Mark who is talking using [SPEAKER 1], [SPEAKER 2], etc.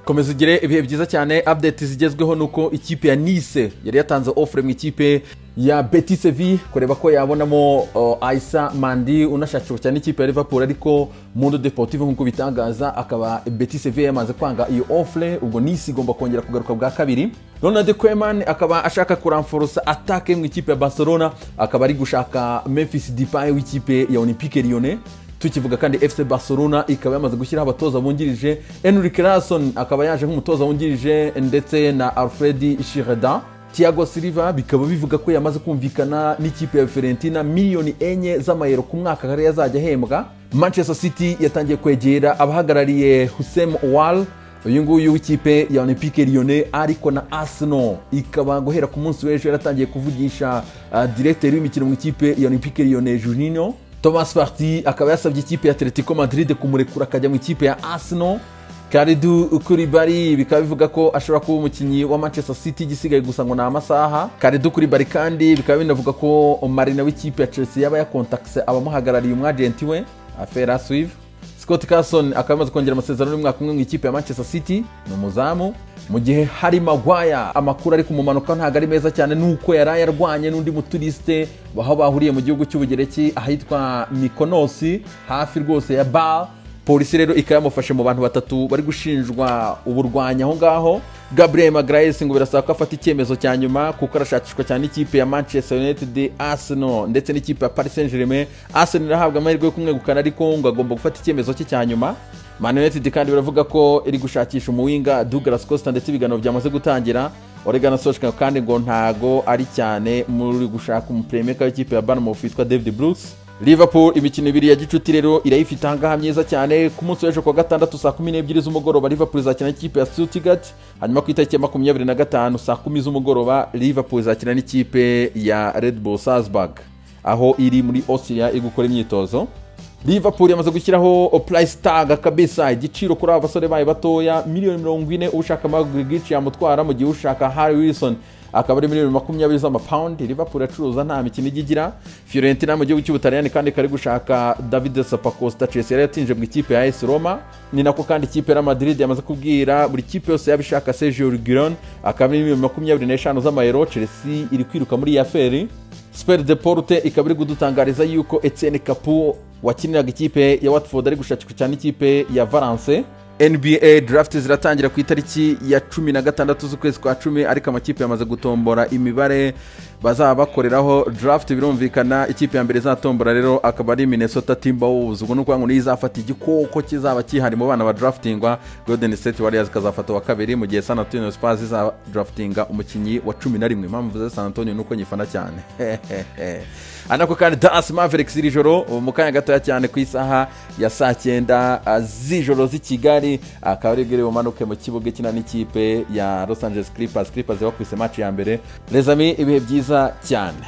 [SPEAKER 1] Komeza ugire ibihe byiza cyane. Update zigezweho nuko ikipe ya Nice yari yatanze offre mu ikipe ya Betis Sevilla kureba ko yabonamo Aissa Mandi unashakirwa cyane ikipe ya Liverpool, ariko Mundo Deportivo nkuko bitangaza akaba Betis Sevilla yamaze kwanga iyo offre. Ubwo Nice igomba kongera kugaruka bwa kabiri. Ronald Koeman akaba ashaka kuramforosa attaque mu ikipe ya Barcelona, akaba ari gushaka Memphis Depay w'ikipe ya Olympique Lyonnais. Tukivuga kandi FC Barcelona ikaba yamaze gushyiraho abatoza bungirije, Enrique Larson akaba yaje nk'umutoza wungirije ndetse na Alfred Shireda. Thiago Silva bikaba bivuga ko yamaze kumvikana n'ikipe ya Fiorentina miliyoni 4 z'amayero ku mwaka kare yazajya ahembwa. Manchester City yatangiye kwegera abahagarariye Hussein Oual, uyu nguyu w'ikipe ya Olympique Lyonnais, ariko na Arsenal ikaba guhera ku munsi w'ejo yaratangiye kuvugisha directeur w'imikino mu ikipe ya Olympique Lyonnais Juninho. Thomas Partey akaba yasabye ikipe ya Atletico Madrid kumurekura akajya mu ikipe ya Arsenal. Kalidou Koulibaly bikaba bivuga ko ashobora kuba umukinnyi wa Manchester City, igisigaye gusa ngo ni amasaha. Kalidou Koulibaly kandi bikaba binavuga ko Marina w'ikipe ya Chelsea yaba yakontakse abamuhagarariye umwagenti we, affaire à suivre. Scott Carson akaba yamaze kongera amasezerano y'umwaka umwe mu ikipe ya Manchester City, ni umuzamu. Mu gihe Harry Maguire amakuru ari kumumanuka ntago ari meza cyane, nuko yari yarwanye n'undi muturiste aho bahuriye mu gihugu cy'Ubugereki ahitwa Mykonos hafi rwose ya Bar. Polisi rero ikaba yamufashe mu bantu batatu bari gushinjwa uburwanya aho ngaho. Gabriel Magalhaes ngo birasaba ko afata icyemezo cya nyuma kuko arashakishwa cyane ikipe ya Manchester United, Arsenal ndetse n'ikipe ya Paris Saint-Germain. Arsenal irahabwa amahirwe yo kumwegukana ariko ngo agomba gufata icyemezo cye cya nyuma. Man United kandi biravuga ko iri gushakisha umuwinga Douglas Costa ndetse ibiganiro byamaze gutangira. Ole Gunnar Solskjaer kandi ngo ntago ari cyane muri gushaka umuplaymaker w'ikipe ya Bournemouth witwa David Brooks. Liverpool imikino ibiri ya gicuti rero irayifite ahangaha myiza cyane. Ku munsi w'ejo kuwa gatandatu saa 12 z'umugoroba Liverpool izakina n'ikipe ya Stuttgart, hanyuma ku itariki ya 25 saa 10 z'umugoroba Liverpool izakina n'ikipe ya Red Bull Salzburg aho iri muri Austria iri gukora imyitozo. Liverpool yamaze gushyiraho price tag kabisa, igiciro kuri aba basore bayo batoya miliyoni 40 ushaka Maguire yamutwara, mu gihe ushaka Harry Wilson akaba ari miliyoni 20 z'amapawundi. Liverpool acuruza nta mikino igira. Fiorentina mu gihugu cy'Ubutaliyani kandi kari gushaka David Zappacosta, Chelsea yari yatinje mu ikipe ya AS Roma. Ni nako kandi ikipe ya Madrid yamaze kubwira buri kipe yose yabishaka Sergio Reguilon akaba ari miliyoni 25 z'amayero. Chelsea iri kwiruka muri iyi affaire. Sport Deporte ikaba iri kudutangariza yuko Etienne Capoue wakiniraga ikipe ya Watford ari gushakishwa cyane ikipe ya Valence. NBA draft ziratangira ku itariki ya 16 z'ukwezi kwa 10, ariko amakipe yamaze gutombora imibare bazaba bakoreraho draft. Birumvikana ikipe ya mbere izatombora rero akaba ari Minnesota Timberwolves, ubwo nuko ngo izafata igikoko kizaba kihari mu bana ba draftingwa. Golden State Warriors kazafata wa kabiri, mu gihe San Antonio Spurs iza draftinga umukinnyi wa 11. Impamvu za San Antonio nuko nyifana cyane. Anako kandi Dallas Mavericks iri joro mu kanya gatoya cyane ku isaha ya saa 9 z'ijoro z'i Kigali akaba ari bwire bumanuke mu kibuga kina n'ikipe ya Los Angeles Clippers. Clippers bakwise match ya mbere. Les amis, ibihe byiza cyane.